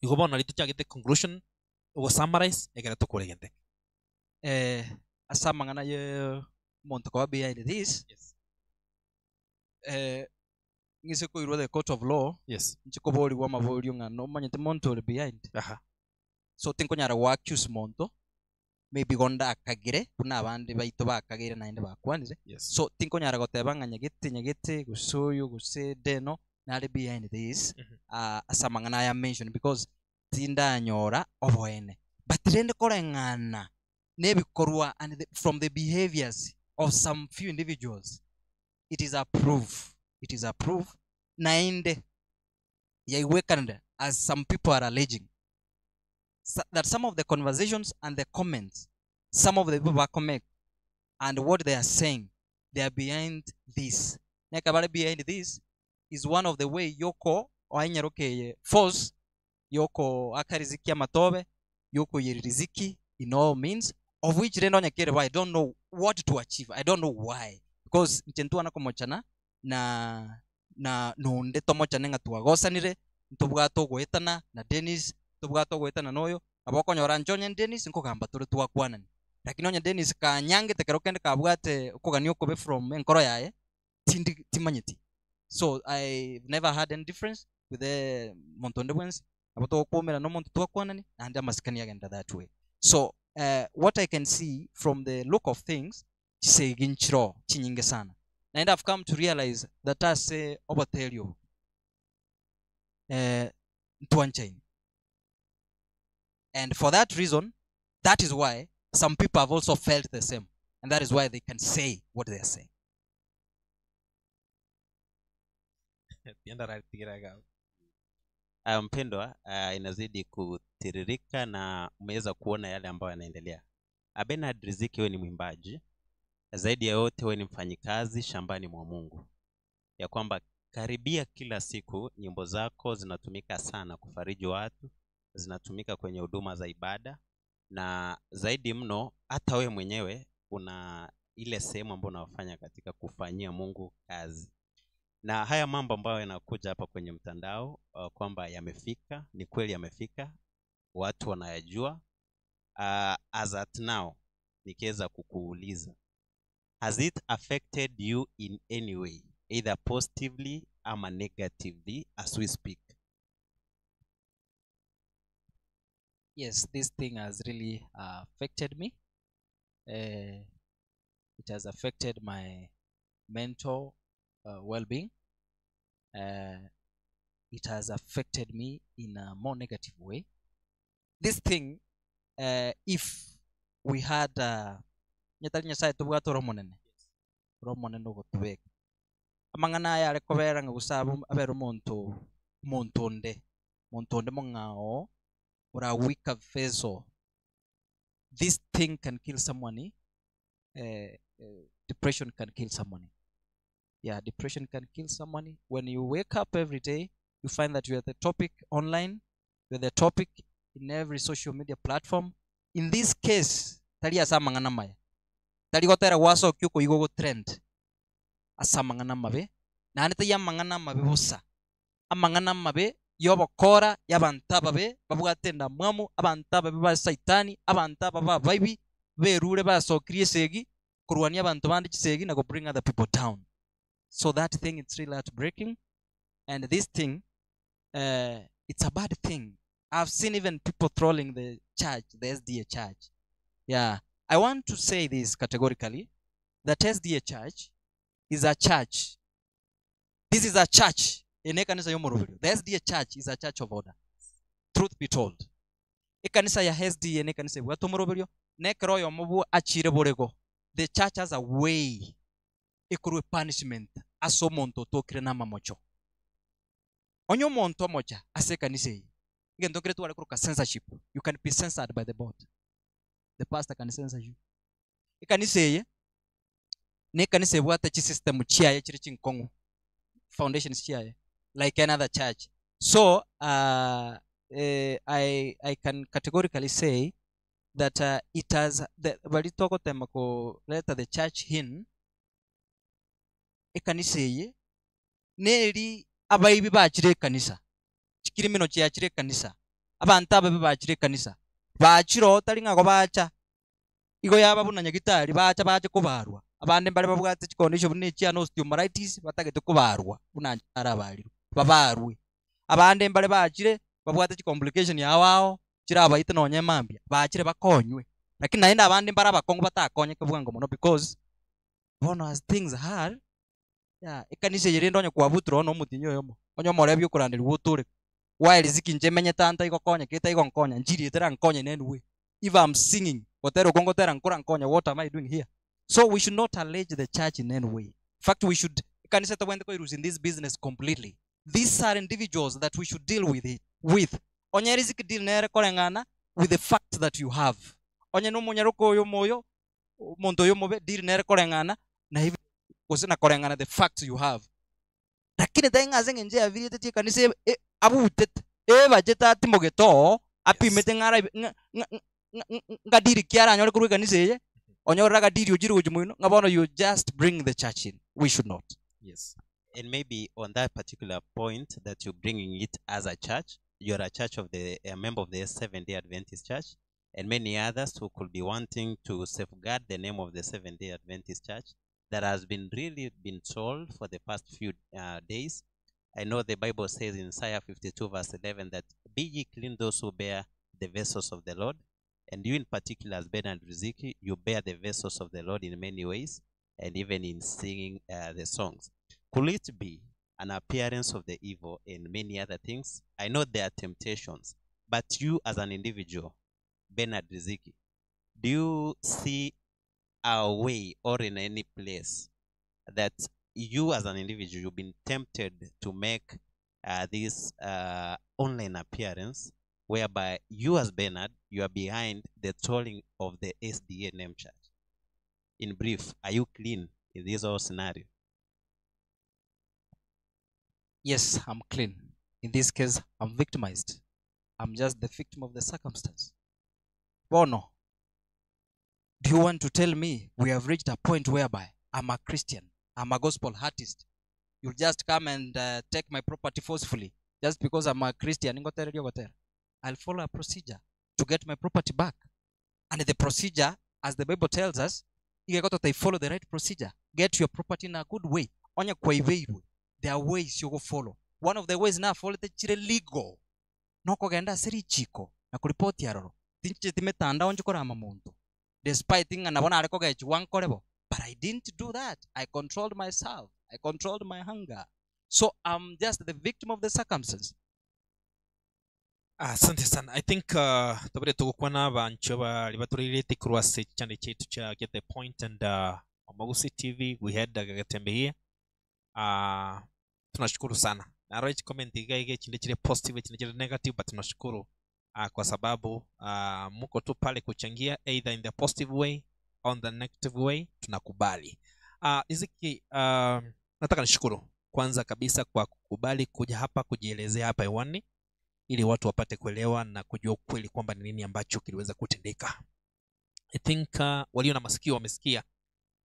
Igo bono nario tochagete conclusion, ogosummarize ekero tokore egento eke. Eh, ase amang'ana ye omonto koba behind this, Yes. eh, ng'ise koirwa the court of law, Yes. inche koborigwa amaborio ng'a nomanyete monto ore behind? Aha. So tinkonyara go accuse monto, maybe igo ndakagere buna abande baito bakageire naende bakwanire, Yes. so tinkonyara goteba ng'a nyagete nyagete gose oyo gose deno nare behind this, Mhm. ah, ase amang'ana aya mention because tindanyora oboene. But rende koreng'ana nebikorwa and the, from the behaviors of some few individuals, it is a proof, it is a proof naende yaigwekanire as some people are alleging sa- that some of the conversations and the comments some of the people bakomake and what they are saying they are behind this neka bare behind this is one of the way yoko oenyeroka eye force yokoaka riziki amatobe yokoiyeria riziki in all means of which rende onye kere bo I don't know what to achieve I don't know why because inche ntwana komochana na na nonde tomochane ng'a twagosanire ntobwate ogoetana na Dennis ntobwate ogoetana na oyo nabo okonyora inche onye Dennis nkogamba tore twakwanani lakini onye Dennis kanyangete kero kende kabwate okogania okobe from enkoro yaye tindi timanyeti so I never had any difference with the monto onde bwensi nabo togokwomera na omonto twakwanani naende amasikani agenda that way so eh, what I can see from the look of things chisegi nchiroo chinyinge sana naende I've come to realize that ase oboteri obo eh, ntwanchaine and for that reason that is why some people have also felt the same and that is why they can say what they are saying Tienda ratigira iga. Aya mpendwa, uh, inazidi kutiririka na umeweza kuona yale ambayo yanaendelea. Ah, Bernard Riziki, wewe ni mwimbaji, zaidi ya yote wewe ni mfanyikazi shambani mwa Mungu, ya kwamba karibia kila siku nyimbo zako zinatumika sana kufariji watu, zinatumika kwenye huduma za ibada, na zaidi mno hata wewe mwenyewe una ile sehemu ambayo unafanya katika kufanyia Mungu kazi na haya mambo ambayo yanakuja hapa kwenye mtandao uh, kwamba yamefika, ni kweli yamefika, watu wanayajua. Uh, as at now nikiweza kukuuliza, has it affected you in any way either positively ama negatively as we speak? yes this thing has really uh, affected me uh, it has affected my mental uh, well-being uh, it has affected me in a more negative way this thing uh, if we had uh, onye tari nyasaye tobwate ore omonene ore omonene ogotobeka amang'ana aya are kobera ng'a gose abe abere omonto omonto onde omonto onde mong'ao ora weaker vessel this thing can kill someone eh, eh, depression can kill someone yeah depression can kill someone when you wake up every day you find that you are the topic online you are the topic in every social media platform in this case tari ase amang'ana maya tari gotera gwasokia okoigwa ogotrend ase amang'ana amabe naende tari amang'ana amabe bosa amang'ana amabe y'obokora y'abanto ababe babwate endamwamu, abanto ababe ba Saitani, abanto ababe abaibi, berure basokirie esegi, korwania abanto bande chisegi na go bring other people down. So that thing it's really heartbreaking and this thing uh, it's a bad thing. I've seen even people trolling the church, the SDA church. Yeah. I want to say this categorically that SDA church is a church This is a church eye nekanisa y'omoroberio. The SDA church is a church of order. Truth be told. Ekanisa ya SDA nekanisa ebwate omoroberio, na ekero oyomo bwo achire borego, the church has a way ekorwa epunishment ase omonto otokire namamocho. Onye omonto omocha ase ekanisa eye, egento nkere tware koroka censorship, you can be censored by the board. The pastor can censor you. Ekanisa eye nekanisa ebwate chisystem chiaye chire chinkong'u, foundations chiaye like any other church. So uh, eh, I, I can categorically say that uh, it has the, bari togotema koreta the church in ekanisa eye neri abaibi bachire ekanisa, chikirimino chiachire ekanisa. Abanto ababe bachire ekanisa, bachire oo tari ng'a gobacha, igo yaba buna nyagitari bacha bache kobarwa. Abande mbare babwate chicondition buna echiana osteomyelitis batagete kobarwa buna inche narabarirwe, babarwe. Abande mbare bachire babwate chicomplication ao ao chirabaite nonye mambia, bachire bakonywe. Lakini naende abande mbare abakong'u batakonyeke bwango mono because bono as things are, yah ekanisa eye rende onye kwabuturwe oo na omotienyi oyomo, onye omorebi okoranderigwa otoreke, why riziki inche menyete aa ntaigokonya ki etaigonkonya, nchiri eterankonye in any way. If am singing, gotera okwo ngotera nkorankonya what am I doing here? So we should not allege the church in any way. In fact we should, ekanisa etobwenerete koirusia in this business completely. These are individuals that we should deal with it with. Onye riziki deal nere koreng'ana with the fact that you have. Onye nomonyaroka oyo omoyo, omonto oyo omobe, deal nere koreng'ana na ebi gose na koreng'ana the facts you have. Lakini tari ng'a ase eng'encho eyabirietetie ekanisa ebe e- abutete, ebachete atimogete oo, apimete ng'a arabe ng'a ng'a ng'a ng'a ngadiri ki aranyore korwa ekanisa eye, onyorire agadiri ochire gochia moino, ng'a bono you just bring the church in, we should not. Yes. And maybe on that particular point that you're bringing it as a church, you're a church of the a member of the Seventh Day Adventist Church, and many others who could be wanting to safeguard the name of the Seventh Day Adventist Church that has been really been told for the past few uh, days. I know the Bible says in Isaiah 52 verse 11 that be ye clean those who bear the vessels of the Lord. And you in particular, as Bernard Riziki, you bear the vessels of the Lord in many ways and even in singing uh, the songs. Could it be an appearance of the evil and many other things? I know there are temptations, but you as an individual, Bernard Riziki, do you see a way or in any place that you as an individual you've been tempted to make uh, this uh, online appearance whereby you as Bernard you are behind the tolling of the SDA name church in brief are you clean in this whole scenario Yes, I'm clean. In this case, I'm victimized. I'm just the victim of the circumstance. Bono, do you want to tell me we have reached a point whereby I'm a Christian, I'm a gospel artist? You'll just come and uh, take my property forcefully just because I'm a Christian. Ningotereria ogotera. I'll follow a procedure to get my property back. And the procedure, as the Bible tells us, igegototebi follow the right procedure. Get your property in a good way. Onye kwaibeirwe, there are ways yogofollow. One of the ways nafolete chire legal, nokogenda ase richiko na koripoti aroro. Tinchicheti metandao inche korama monto, despite ng'a nabo nare kogechigwa nkore bo, but I didn't do that. I controlled myself, I controlled my hunger. So I'm just the victim of the circumstance. Asante sana. I think uh, tobere togokwana abanchwa bari batoreirete korwa ase channel chiaitu chia Get the Point and uh, Omogusi TV. We had uh, Gatembe here. Uh, tunashukuru sana. Narora chicomment iga iga echinde chire positive echinde chire negative but tunashukuru uh, kwa sababu uh, muko tu pale kuchangia either in the positive way on the negative way tunakubali. Uh, Riziki, uh, nataka nishukuru kwanza kabisa kwa kukubali kuja hapa kujielezea hapa hewani ili watu wapate kuelewa na kujua ukweli kwamba ni nini ambacho kiliweza kutendeka. I think uh, walio na masikio wamesikia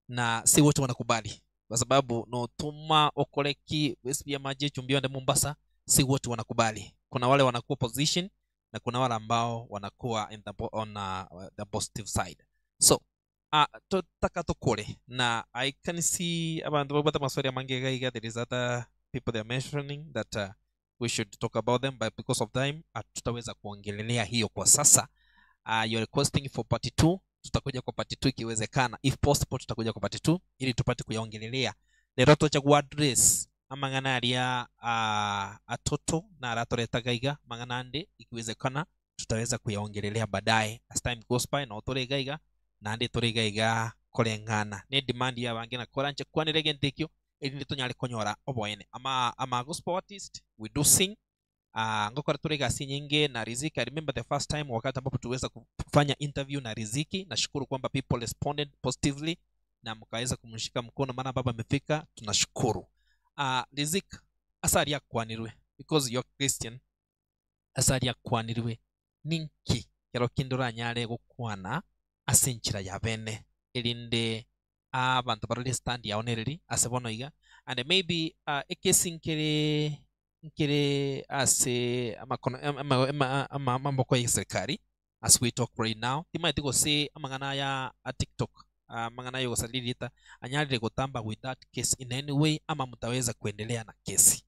na si wote wanakubali kwa sababu notuma okoleki wesibia maji chumbio ande Mombasa, si wote wanakubali. Kuna wale wanakuwa position na kuna wale ambao wanakuwa in the, on uh, the positive side. So uh, totaka tukure na I can see abantu babata maswali amange gaiga there is other people they are mentioning that uh, we should talk about them but because of time hatutaweza kuongelelea hiyo kwa sasa. Uh, you're requesting for part 2 tutakuja kwa part 2 ikiwezekana, if possible tutakuja kwa part 2 ili tupate kuyaongelelea lero tocha ku address amang'ana aria uh, atoto na aratoretaga iga mang'ana ande ikiwezekana tutaweza kuyaongelelea baadaye as time goes by no tore iga iga nande tore iga iga koreng'ana ne demand ya bange na koranche kwanire gento ekio erinde tonyare konyora oboene ama ama gospel artist we do sing Uh, ngokora tore gasi nyingi na Riziki. I remember the first time wakati ambapo tuweza kufanya interview na Riziki, nashukuru kwamba people responded positively na mkaweza kumshika mkono, maana baba amefika, tunashukuru. Uh, Riziki asari yakwanirwe because you're Christian, asari yakwanirwe ninki kero kinde oranyare gokwana ase enchera ya bene erinde abanto barore stand yao nereri ase bono iga and maybe uh, ekesi nkere Nkere ase amakono amaboko ya serikali as we talk right now. Timanyeti gose amang'ana aya a TikTok, amang'ana ya ogosaria erieta anyarire gotamba with that case in any way ama mtaweza kuendelea na kesi.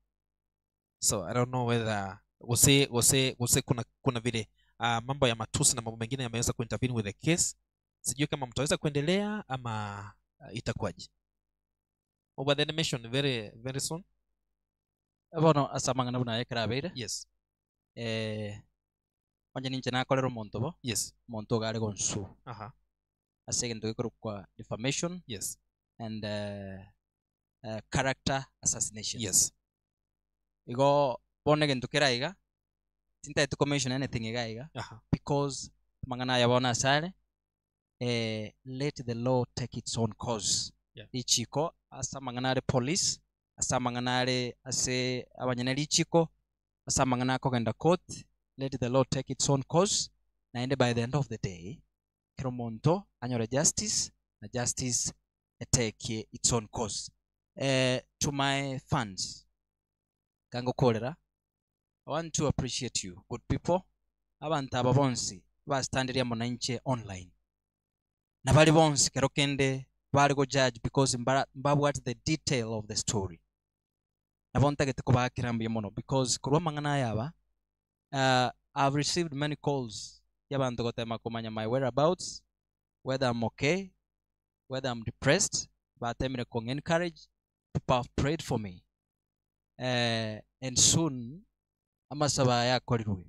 So I don't know whether gose gose gose kuna kuna vile mambo ya matusi na mambo mengine yameweza kuintervene with the case. Sijui kama mtaweza kuendelea ama itakuwaje. Over the animation very very soon. Bono ase amang'ana buna aya ekero abeire, Yes. eh, onye ninche nakorera omonto bo, Yes. omonto iga are gonsuu Aha. ase egento gekorokwa defamation Yes. and character assassination. Yes. Igo bono egento kere aiga, tintagete ko mention anything iga iga, Aha. because amang'ana aya bono ase are, eh, let the law take its own course. Yeah. Richiko ase amang'ana are police, ase amang'ana are ase abanyene richiko, ase amang'ana akogenda court, let the law take its own course, naende by the end of the day, kera omonto anyore justice, na justice etake its own course. Eh, to my fans, iga ngokorera, I want to appreciate you good people, abanto aba bonsi bastandirie amo nainche online, na baria bonsi kero kende bare go judge because mbara mbabwate the detail of the story. Nabo ntagete kobaakera mbuya mono because korwa amang'ana aya aba, uh, I've received many calls y'abanto gotema komanya my whereabouts, whether I'm okay, whether I'm depressed, batemire kong encourage, people have prayed for me. Eh, and soon amasabo aya akorirwe,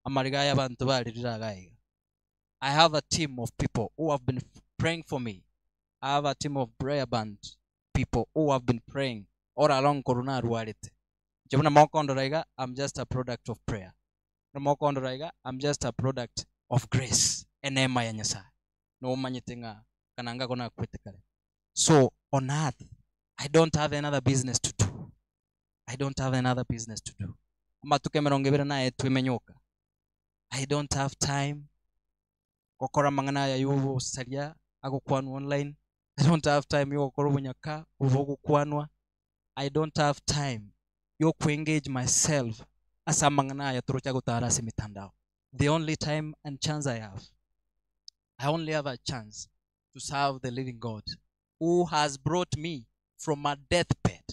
amariga aya abanto baririre iga iga. I have a team of people who have been praying for me. I have a team of prayer band people who have been praying all along korwa narwarete. Inche buna mokondora iga, I'm just a product of prayer. Buna mokondora iga, I'm just a product of grace, eneema ya Nyasaye. Nomanyete ng'a kana ngako nakwete kare. So on earth, I don't have another business to do. I don't have another business to do. Amatuko emerongo ebere naetwe emenyoka. I don't have time gokora amang'ana aya y'obosaria agokwanwa online. I don't have time yogokora obonyaka obo bogokwanwa. I don't have time yokoengage myself ase amang'ana aya toroche agotara ase emitandao. The only time and chance I have, I only have a chance to serve the living God who has brought me from a deathbed.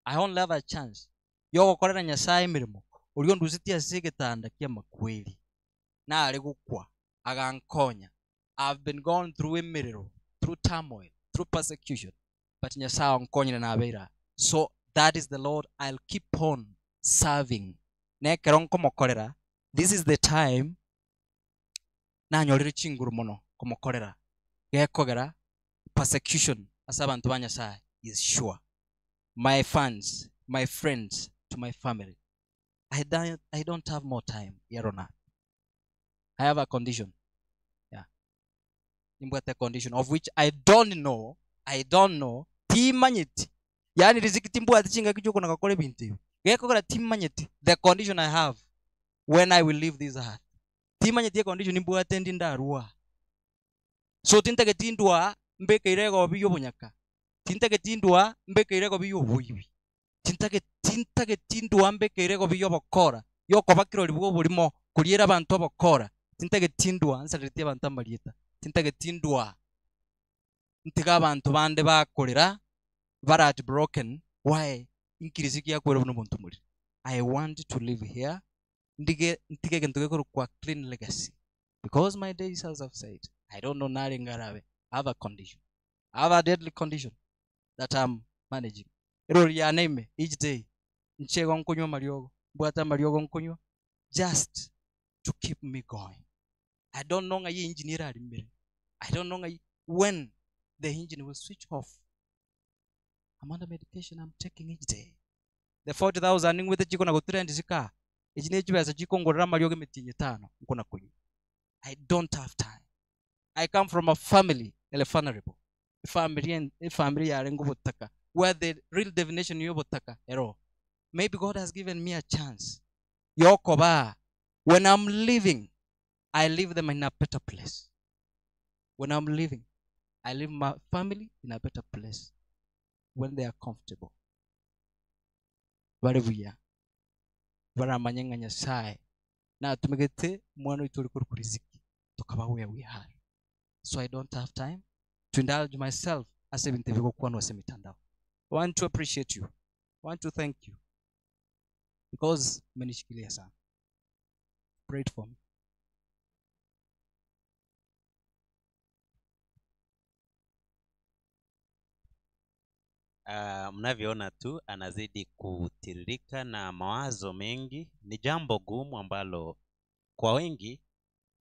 I only have a chance yogokorera Nyasaye emeremo oria ondusetie ase egetanda ki'amakweri, nare gokwa, agankonya. I've been gone through emerero, through turmoil, through persecution, but Nyasaye onkonyire nabeire aa. So that is the Lord I'll keep on serving. Na ekero nkomokorera, this is the time nanyorire chinguru mono komokorera, gekogera persecution ase abanto ba Nyasaye is sure. My fans, my friends, to my family, I don't, I don't have more time here on earth. I have a condition. Yeah. Nimbwate condition of which I don't know, I don't know, timanyeti. Yaani riziki timbwati chingaki chiokona gokora ebinto ebi. Gekogera timanyeti the condition I have when I will leave this earth. Timanyeti econdition nimbwate ndi ndarwa. So tintageti ndwa mbekeire egobi y'obonyaka. Tintageti ndwa mbekeire egobi y'oboibi. Tintageti tintageti ndwa mbekeire egobi y'obokora, y'okoba kirori bw'oborimo, koriera abanto obokora. Tintageti ndwa nsareretie abanto amarieta. Tintageti ndwa ntige abanto bande bakorera bare heartbroken why inki riziki yakwera buna omonto omoriri. I want to live here ndige ntige egento gekorokwa clean legacy because my days as I've said I don't know narenge arabe I have a condition I have a deadly condition that I'm managing erori yane ime each day inche igo nkonywa amariogo mbwate amariogo nkonywa just to keep me going I don't know ng'ai engine erarimere I don't know ng'ai when the engine will switch off I'm under medication I'm taking each day the 40,000 ningwete chikona gotrend zika echi ne chibesa chikongorera amariogo emetienyi etano nkona konywa I don't have time I come from a family ele vulnerable efamily en- efamily yarenge obotaka where the real definition y'obotaka ero maybe God has given me a chance yokoba when I'm leaving I leave them in a better place when I'm leaving I leave my family in a better place when they are comfortable. bare buya, baramanye ng'a Nyasae natumegete omwana oito ore korokwa Riziki tokaba where we are. So I don't have time to indulge myself ase ebinto ebi bigokwanwa ase emitandao. I want to appreciate you, I want to thank you because mmenishikilia sana. Prayed for me. Mnavyoona tu anazidi kutiririka na mawazo mengi. Ni jambo gumu ambalo kwa wengi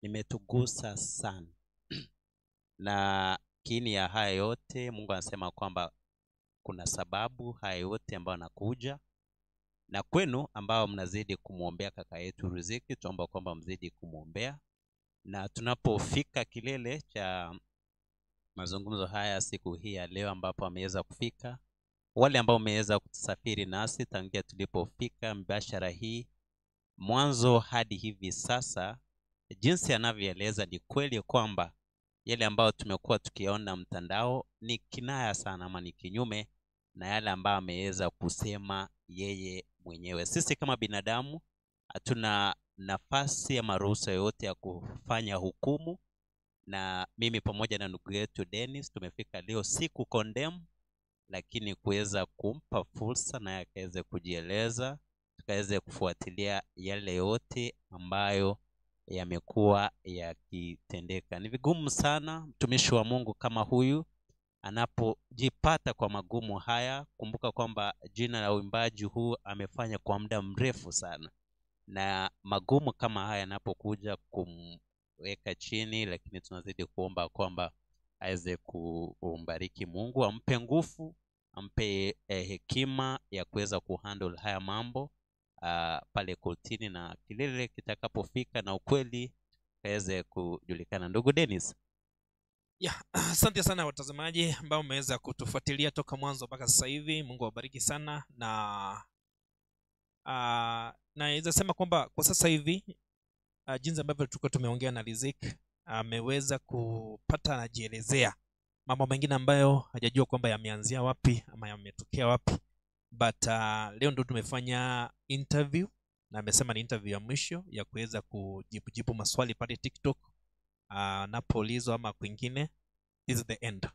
limetugusa sana na kiini ya haya yote, Mungu anasema kwamba kuna sababu haya yote ambayo anakuja, na kwenu ambao mnazidi kumwombea kaka yetu Riziki, tuomba kwamba mzidi kumwombea, na tunapofika kilele cha mazungumzo haya siku hii ya leo, ambapo ameweza kufika, wale ambao wameweza kusafiri nasi tangia tulipofika mbashara hii mwanzo hadi hivi sasa, jinsi anavyoeleza ni kweli kwamba yale ambayo tumekuwa tukiona mtandao ni kinaya sana, ama ni kinyume na yale ambayo ameweza kusema yeye mwenyewe. Sisi kama binadamu hatuna nafasi ama ruhusa yoyote ya kufanya hukumu, na mimi pamoja na ndugu yetu Dennis tumefika leo si kukondem, lakini kuweza kumpa fursa naye akaweze kujieleza, tukaweze kufuatilia yale yote ambayo yamekuwa yakitendeka. Ni vigumu sana mtumishi wa Mungu kama huyu anapojipata kwa magumu haya. Kumbuka kwamba jina la uimbaji huu amefanya kwa muda mrefu sana, na magumu kama haya yanapokuja kumweka chini, lakini tunazidi kuomba kwamba aweze kumbariki Mungu, ampe nguvu, ampe hekima ya kuweza kuhandle haya mambo pale kotini, na kilele kitakapofika na ukweli kaweze kujulikana. Ndugu Dennis. Yeah, asante sana watazamaji ambao mmeweza kutufuatilia toka mwanzo mpaka sasa hivi. Mungu awabariki sana, na naweza sema kwamba kwa sasa hivi jinsi ambavyo tulikuwa tumeongea na Riziki, ameweza kupata, anajielezea mambo mengine ambayo hajajua kwamba yameanzia wapi ama yametokea wapi, but leo ndo tumefanya interview na amesema ni interview ya mwisho ya kuweza kujibujibu maswali pale TikTok anapoulizwa ama kwingine. This is the end.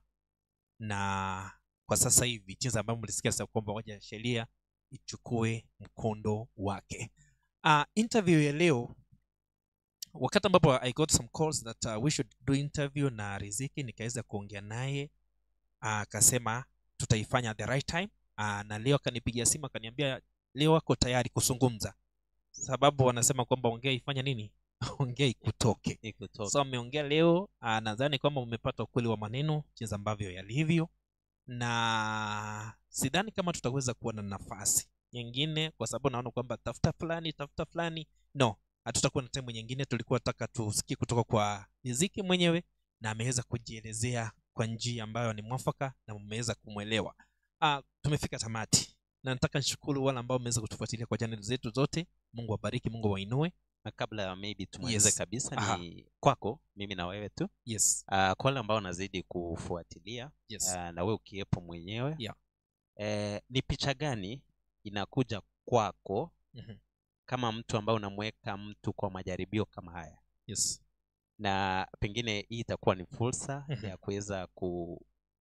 Na kwa sasa hivi jinsi ambavyo mlisikia sasa kwamba waja sheria ichukue mkondo wake. Interview ya leo, wakati ambapo I got some calls that we should do interview na Riziki, nikaweza kuongea naye, akasema tutaifanya at the right time. Na leo akanipigia simu akaniambia leo ako tayari kuzungumza, sababu wanasema kwamba ongea ifanya nini, ongea ikutoke. Ikutoke. So ameongea leo, nadhani kwamba umepata ukweli wa maneno jinsi ambavyo yalivyo, na sidhani kama tutaweza kuwa na nafasi nyingine, kwa sababu naona kwamba tafuta fulani, tafuta fulani, no, hatutakuwa na time nyingine. Tulikuwa tunataka tusikie kutoka kwa Riziki mwenyewe, na ameweza kujielezea kwa njia ambayo ni mwafaka na mmeweza kumwelewa. Tumefika tamati, na nataka nishukuru wale ambao mmeweza kutufuatilia kwa channel zetu zote. Mungu awabariki, Mungu awainue. Na kabla maybe tumalize Yes. kabisa, Aha. ni kwako mimi na wewe tu. Yes. Kwa wale ambao wanazidi kufuatilia, Yes. na wewe ukiwepo mwenyewe, Yeah. ni picha gani inakuja kwako Mhm. kama mtu ambaye unamweka mtu kwa majaribio kama haya? Yes. Na pengine hii itakuwa ni fursa Mhm. ya kuweza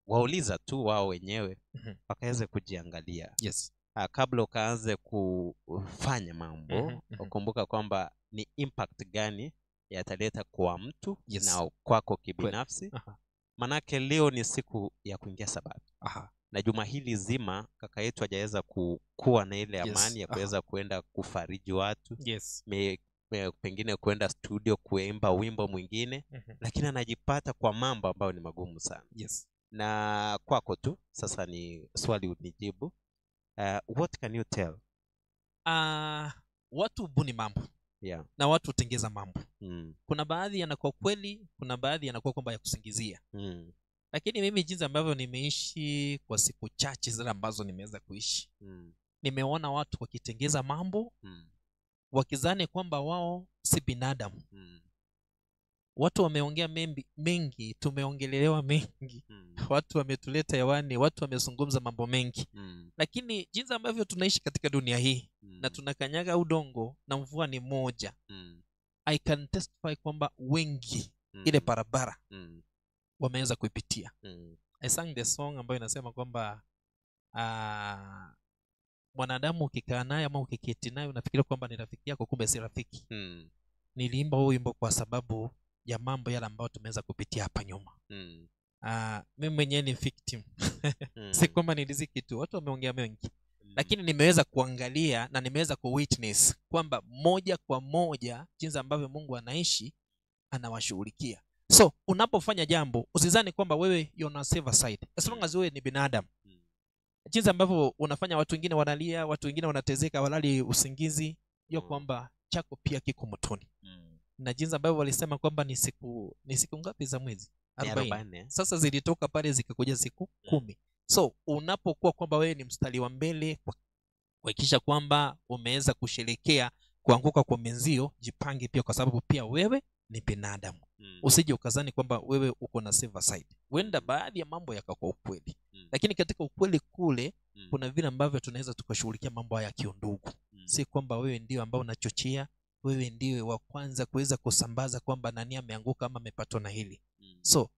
kuwauliza tu wao wenyewe Mhm. wakaweze kujiangalia. Yes. Kabla ukaanze kufanya mambo, Mhm, mhm. ukumbuka kwamba ni impact gani yataleta kwa mtu Yes. na kwako kibinafsi. Aha. Manake leo ni siku ya kuingia Sabato. Aha. Na juma hili zima kaka yetu hajaweza kuwa na ile Yes. amani ya Aha. kuweza kuenda kufariji watu, Yes. pengine kuenda studio kuimba wimbo mwingine, Mhm. lakini anajipata kwa mambo ambayo ni magumu sana. Yes. Na kwako tu sasa ni swali unijibu. What can you tell? Watu hubuni mambo. Yeah. Na watu hutengeza mambo. Mm. Kuna baadhi yanakuwa kweli, kuna baadhi yanakuwa kwamba ya kusingizia. Mm. Lakini mimi jinsi ambavyo nimeishi kwa siku chache zile ambazo nimeweza kuishi, Mm. nimeona watu wakitengeza mambo, Mm. wakizani kwamba wao si binadamu. Mm. Watu wameongea membi, mengi, tumeongelelewa mengi, watu wametuleta hewani, watu wamezungumza mambo mengi, lakini jinsi ambavyo tunaishi katika dunia hii na tunakanyaga udongo na mvua ni moja, I can testify kwamba wengi ile barabara wameweza kuipitia. I sang the song ambayo inasema kwamba mwanadamu ukikaa naye ama ukiketi naye unafikiria kwamba ni rafiki yako, kumbe si rafiki. Niliimba huu wimbo kwa sababu ya mambo yale ambayo tumeweza kupitia hapa nyuma. Mimi mwenyewe ni victim si kwamba niliziki tu, watu wameongea mengi, lakini nimeweza kuangalia na nimeweza kuwitness kwamba moja kwa moja jinsi ambavyo Mungu anaishi anawashughulikia. So unapofanya jambo usizani kwamba wewe you're on a safer side, as long as wewe ni binadamu. Jinsi ambavyo unafanya watu wengine wanalia, watu wengine wanatezeka, walali usingizi, jua kwamba chako pia kiko motoni. Na jinsi ambavyo walisema kwamba ni siku ngapi za mwezi? Ni 40. 40. Sasa zilitoka pale zikakuja siku 10. So unapokuwa kwamba wewe ni mstari wa mbele kwa kuhakikisha kwamba umeweza kusherekea kuanguka kwa mwenzio, jipange pia, kwa sababu pia wewe ni binadamu. Usije ukazani kwamba wewe uko na safer side. Huenda baadhi ya mambo yakakuwa ukweli, lakini katika ukweli kule kuna vile ambavyo tunaweza tukashughulikia mambo haya kiundugu. Si kwamba wewe ndio ambao unachochea, wewe ndiwe wa kwanza kuweza kusambaza kwamba nani ameanguka ama amepatwa na hili. So